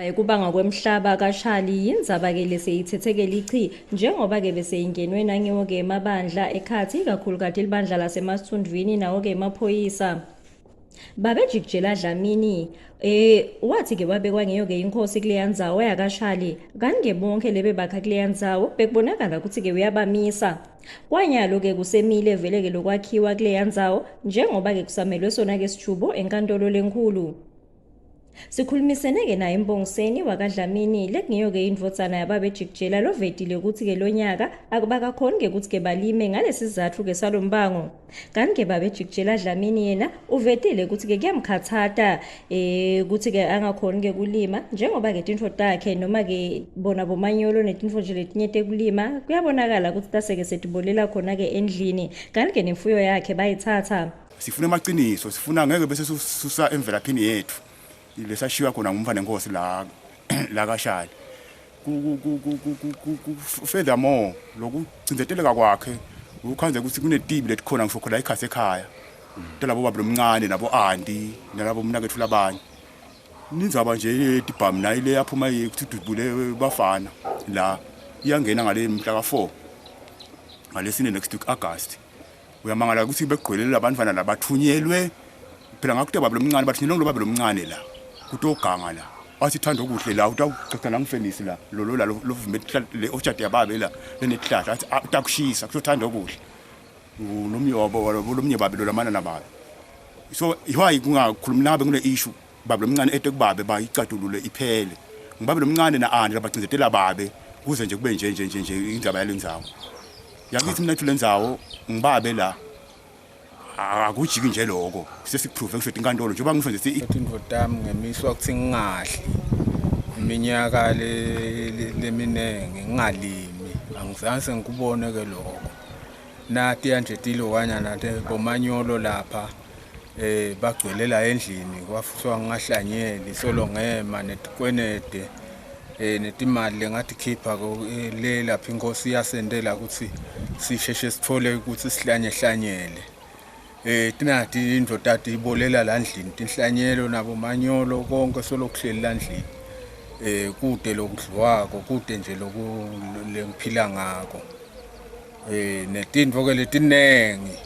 Yekubangwa kwemhlaba kaShali yindzaba-ke leseyitsetse-ke lichi njengoba-ke beseyingenwe nangiwo-ke emabandla ekhatsi ikakhulukati libandla laseMasundvwini nawo-ke emaphoyisa. Babe Jikijela Dlamini wathi-ke wabekwa ngiyo-ke inkosi kuleya ndzawo yakaShali kanti-ke bonke lebe bakha kuleya ndzawo bekubonakala ukuthi-ke uyabamisa. Kwanyalo-ke kusemile vele-ke lokwakhiwa kuleya ndzawo njengoba-ke kusamelwe sona-ke sijubo enkantolo lenkhulu. Sikhulumisene-ke naye Mbongiseni wakaDlamini lekungiyo-ke indvodzana yababe Jikijela lovetile ukuthi-ke lonyaka akubakakhoni-ke ukuthi-ke balime ngalesi sizatfu-ke salombango. Kanti-ke babe Jikijela Dlamini yena uvetile ukuthi-ke kuyamkhathata ukuthi-ke angakhoni-ke kulima njengoba-ke tintfo takhe noma-ke bona bomanyolo netintfo nje letinye tekulima kuyabonakala ukuthi taseke setibolela khona-ke endlini kanti-ke nemfuyo yakhe bayitsatsa. Sifuna amaqiniso, sifuna ngeke bese susa emvelaphini yethu lesashiwa khona ngumfana nenkosi la la kaShali. Furthermore, lokucindeteleka kwakhe ukhanze ukuthi kunetibi letikhona ngisho khona ekhaya ekhaya talabo baba lomncane nabo anti nalabo mnakethu labanye. Nindzaba nje tibhamu nayo le yaphuma ukuthi dubule bafana la iyangena ngale mhla ka4 ngalesine next week August. Uyamangala ukuthi begqwelele labantwana labathunyelwe phela ngakute baba lomncane bathunyelwe ngilo baba lomncane la kutoganga la wathi thanda okuhle la utawucoca nangifenisi la lolo la lovume le orchard yababe la lenetihlahla athi utakushisa kuzothanda okuhle lomnye wabo lomnye babe lo lamana nababe. So why kungakhulumi nabe kune issue babe lomncane ete kubabe bayicatulule iphele ngibabe lomncane na andi labacindzetela babe kuze nje kube nje nje nje nje indaba yalendzawo yakithi mina lendzawo ngibabe la akujiki nje lokho sesikuprove ngisho inkantolo njengoba ngisho nje intfo tami ngemiswa ukuthi ngingadli iminyaka leminengi ngingalimi angizange sengikubone ke lokho nati nje tilokanyana bomanyolo lapha bagcwelela endlini kwafuswa ngingahlanyeli solo ngema netikwenede netimali lengathi khipha le lapha inkosi iyasendela ukuthi sisheshe sithole ukuthi sihlanye hlanyele tinati indoda ibolela la ndlini tinhlanyelo nabo manyolo konke solo kuhleli la ndlini kude lokudliwako kude nje loku lengiphila ngako netintfo ke letinengi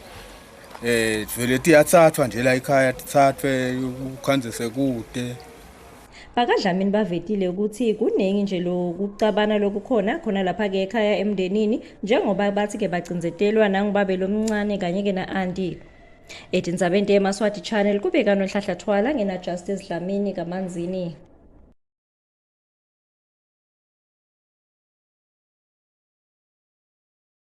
vele tiyathathwa nje la ekhaya tithathwe ukhanze sekude. BakaDlamini bavetile ukuthi kunengi nje lokucabana lokukhona khona lapha-ke ekhaya emndenini njengoba bathi-ke bacindzetelwa nangubabe lomncane kanye-ke na-anti. Etindzabeni teMaswati Channel kubeka Nonhlanhla Thwala ngena Justice Dlamini kaManzini.